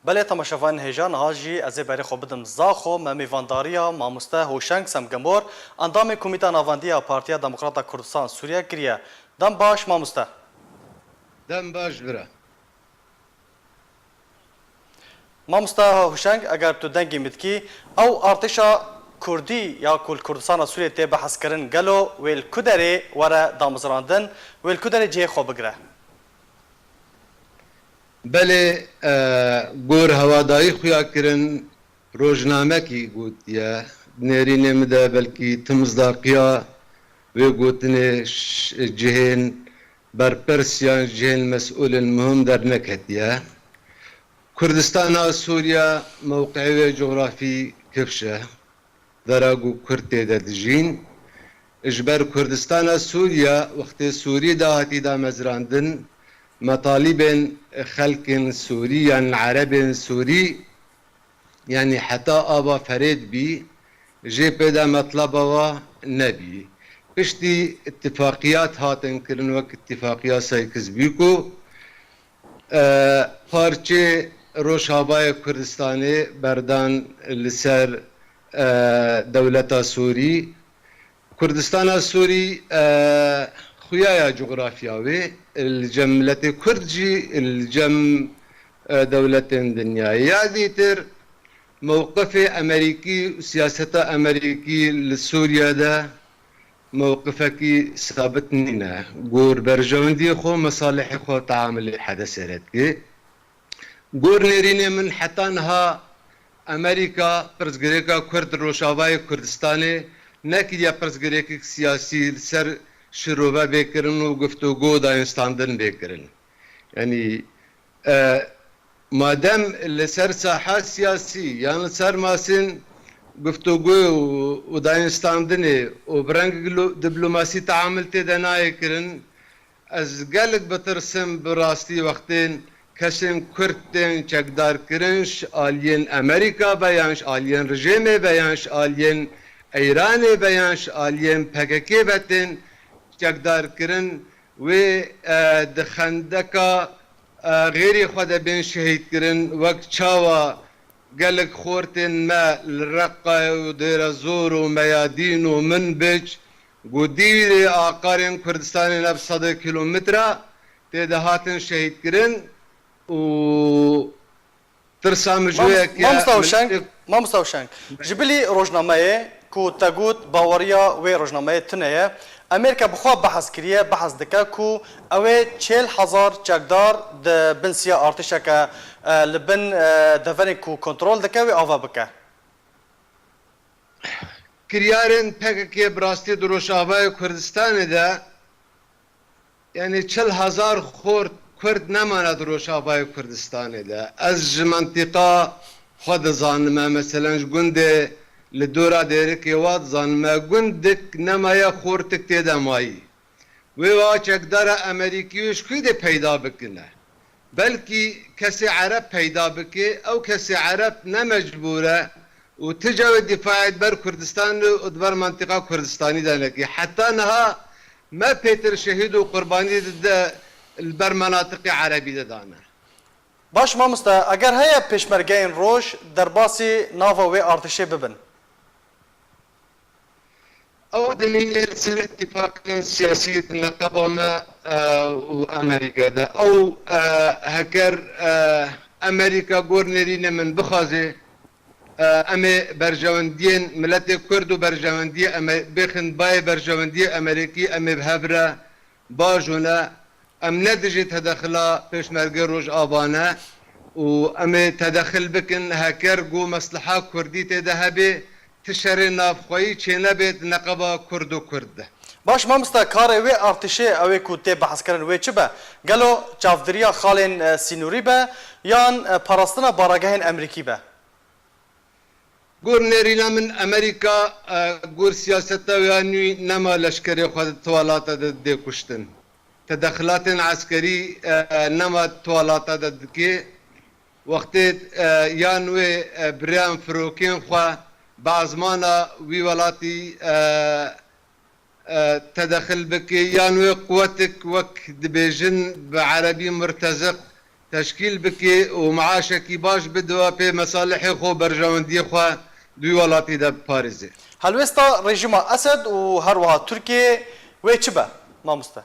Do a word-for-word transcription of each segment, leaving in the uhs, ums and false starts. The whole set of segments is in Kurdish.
Belê temaşevanên hêja, niha jî ez ê berê xwe bidim Zaxo, me mêvandariya mamoste Hoşeng Semgemor, endamê Komîta Navendî ya Partiya Demokrata Kurdistan Sûriye kiriye. Dem baş mamoste. Dem baş bira. Mamoste Hoşeng, eger tu dengê min dikî, ew artêşa Kurdî ya ku li Kurdistana Sûriyê tê behskirin, gelo wê li ku derê were damezrandin, wê li ku derê cihê xwe bigire? Belê, e, gor hewadayî xuya kirin, rojnamekî gotiye. Nêrînê min de belkî timizdaqiya wê gotinê ş-, cihên berpirs yan cihên mesûlên muhim derneketiye. Kurdistana Sûriye mewqeyê wê cografî kifş e. Dera ku Kurd tê de dijîn. Ji ber Kurdistana Sûriye wextê Sûrî dahatî damezrandin, metalîbên xelkên Sûrî yan erebên Sûrî, yanî heta ava Ferêd bî, jê pê de metleba wa nebî. Piştî îtîfaqiyat hatin kirin, wek îtîfaqiya Sykes-Picot, e, parçê Rojavayê Kurdistanê berdan li ser, e, dewleta Sûrî. Kurdistana Sûrî, e, xuya ya cografya wê, li cem miletê Kurd jî, li cem, e, dewletên dinyayê. Ya dîtir, mewqifê Amerîkî û siyaseta Amerîkî li Sûriye de mewqifekî sabit nîne. Gor berjewendiyê xwe, mesalihê xwe teamilê Hedesê re dike. Gor nêrînê min heta niha Amerîka pirsgirêka Kurd Rojavayê Kurdistanê nekiriye pirsgirêkek siyasî li ser şirove bê kirin û guftûgo û dayînstandin bê kirin. Yanî, e, madem li ser saha siyasî yan li ser masên guftûgoyê û, û dayînstandinê û bi rengek lo-, diplomasî teamil tê de nayê kirin, ez gelek bitirsim bi rastî wextên kesên Kurd tên çekdarkirin ji aliyên Amerîka be yan ji aliyên rijêmê be yan ji aliyên Îranê be yan ji aliyên P K K ve tên çekdarkirin. Wê, e, di xendeka, e, xêrê xwe de bên şehîdkirin, wek çawa gelek xortên me li Reqayê û Dêrezor û Meyadîn û Minbic, ku dîrê aqarên Kurdistanê ne bi sedê kîlometre, tê de hatin şehîdkirin û tirsa min ji wê Mamost-, yekê Mamosta Huşeng, milletê Mamosta Huşeng, ji bilî rojnameyê ku te got baweriya wê rojnameyê tune ye, Amerîka bi xwe behs kiriye, behs dike ku ew ê çil hezar çekdar di bin siya artêşeke, e, li bin, e, deverên ku kontrol dike wê ava bike. Kiryarên P K K bi rastî di Rojavayê Kurdistanê de, yanî çil hezar xort Kurd nemane di Rojavayê Kurdistanê de. Ez ji mentiqa xwe dizanime, meselen ji gundê li dora Dêrikê wa dizanime, gundik nemaye xortik tê de mayî. Wê wa çekdara Amerîkî wê ji kû de peyda bikine? Belkî kesê Ereb peyda bike, ew kesê Ereb ne mecbûr e û ti cawê dîfaê di ber Kurdistanê û di ber mentiqa Kurdistanî de neke. Heta niha me pêtir şehîd û qurbanî dide li ber menatiqê Erebî de dane. Baş mamoste, eger heye pêşmergeyên roj derbasî nava wê artêşê bibin? Ew dimîne li ser îtîfaqên siyasî di neqeba me, e, û Amerîka de. Ew, e, heker, e, Amerîka gor nêrînê min bixwaze, e, em ê berjewendiyên miletê Kurd û berjewendiyê Ame-, bêxin bayê berjewendiyê Amerîkî, em ê bi hev re baş û ne, em ne dijî tedexila Pêşmergê Rojava ne û em ê tedexil bikin, heker ku mesleha Kurdî tê de hebe, ti şerê navxweyî çênebê di neqeba Kurd û Kurd de. Baş mamoste, karê wê artêşê ew ê ku tê behskirin wê çi be? Gelo çavdiriya xalên, e, sînorî be yan, e, parastina baragehên Amerîkî be? Gor nêrîna min Amerîka, e, gor siyaseta wê ya nû nema leşkerê xwe di tiwalata de dê kuştin. Tedexlatên eskerî, e, nema tiwalata de dike. Wextê, e, yan wê, e, biriyan firokên xwe bi ezmana wî welatî, e, e, tedexil bike, yan wê quwetik wek dibêjin bi erebî murteziq teşkîl bike û maaşekî baş bide, pê mesalihê xwe, berjewendiyê xwe di wî welatî de biparêze. Helwêsta rejîma Esed û her wiha Tirkiyeyê wê çi be, mamoste?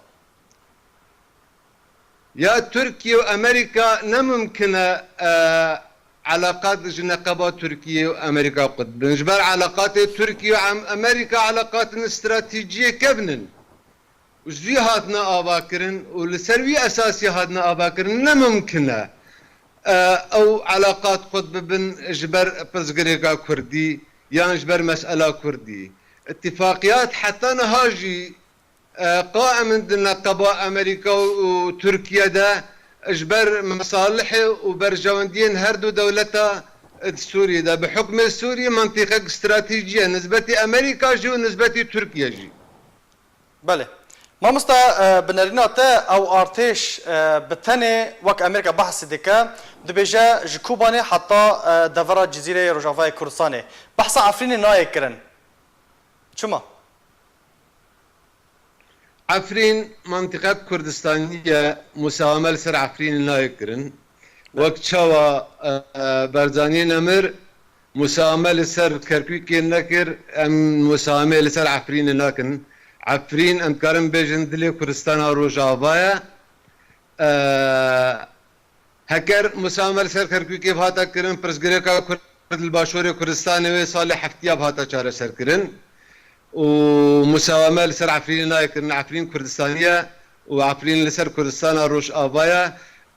Ya Tirkiye û Amerîka ne mimkin e, e, eleqat ji neqeba Tirkiye û Amerîka qut bin. Ji ber eleqatê Tirkiye û Am-, Amerîka eleqatin stratejiyê kevn in. Û ji wî hatine avakirin û li ser wî esasî hatine avakirin. Ne mimkin e, e, ew eleqat qut bibin ji ber pirsgirêka Kurdî yan ji ber mesela Kurdî. Îtîfaqiyat heta niha jî e, qaim in di neqeba Amerîka û Tirkiye de ji ber mesalihê û berjewendiyên her du dewleta di Sûriyê de. Bi hukmê Sûriyê mintîqek stratejî ye, nisbetî Amerîka jî û nisbetî Tirkiye jî. Belê. Mamosta, e, bi nerîna te ew artêş, e, bi tenê wek Amerîka behsî dike, dibêje ji Kobanê heta, e, devera Cizîreyê Rojavayê Kurdistanê. Behsa Efrînê nayê kirin. Çima? Efrîn mintîqek Kurdistanî ye, musaweme li ser Efrînê nayê kirin. Wek çawa, e, e, Barzanî nemir, musaweme li ser Kerkûkê nekir, em musawemeyê li ser Efrînê nakin. Efrîn, em dikarin bêjin, dilê Kurdistana Rojava ye. E, Heker musaweme li ser Kerkûkê bihata kirin, pirsgirêka Kurd li Başûrê Kurdistanê wê salê heftiya bihata çareserkirin û musaweme li ser Efrînê nayê kirin. Efrîn Kurdistanî ye û Efrîn li ser Kurdistana Rojava ye.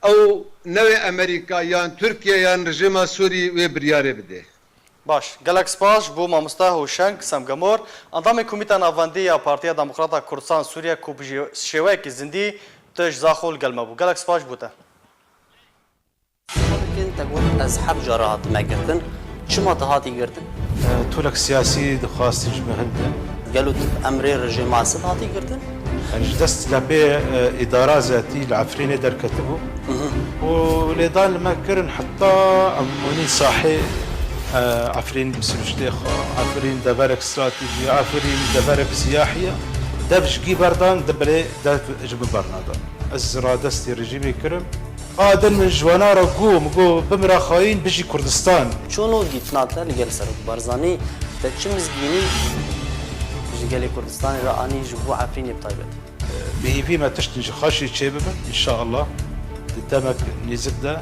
Ew newê Amerîka yan Tirkiye yan rejîma Sûrî wê biryarê bidê. Baş, gelek spas ji bo mamoste Hoşeng Semgemor, endamê Komîta Navendî ya Partiya Demokrata Kurdistan Sûriye ku bi jê-, şêweyekî zindî tu ji Zaxo li gel me bû. Gelek spas ji bo te. Dikin te got, ez heft cara hatime girtin. Çima tu hatî girtin? Tolek siyasî dixwastin ji me hinde. Gelo tu bi emrê rejîma Esed hatî girtin? Yani ji dest lepê, e, îdara zetî li Efrînê derketibû. Û lêdan li me kirin heta em wanî sahê, e, Efrîn bi siruştê xwe, Efrîn deverek stratejî, Efrîn deverek siyahî ye. Dev ji gî berdan, di bilê dev ji min bernadan. Ez radestî rejîmê kirim. A din min ji wana re got, min got, "Bimira xayîn, bijî Kurdistan." Çûn û gîtina te li gel Serok Barzanî, te çi mizgînî ji gelê Kurdistanê re anî ji bo Efrînê bi taybet? Bi hêvî me tiştin ji xweşî çêbibin, înşallah. Di demek nêzik de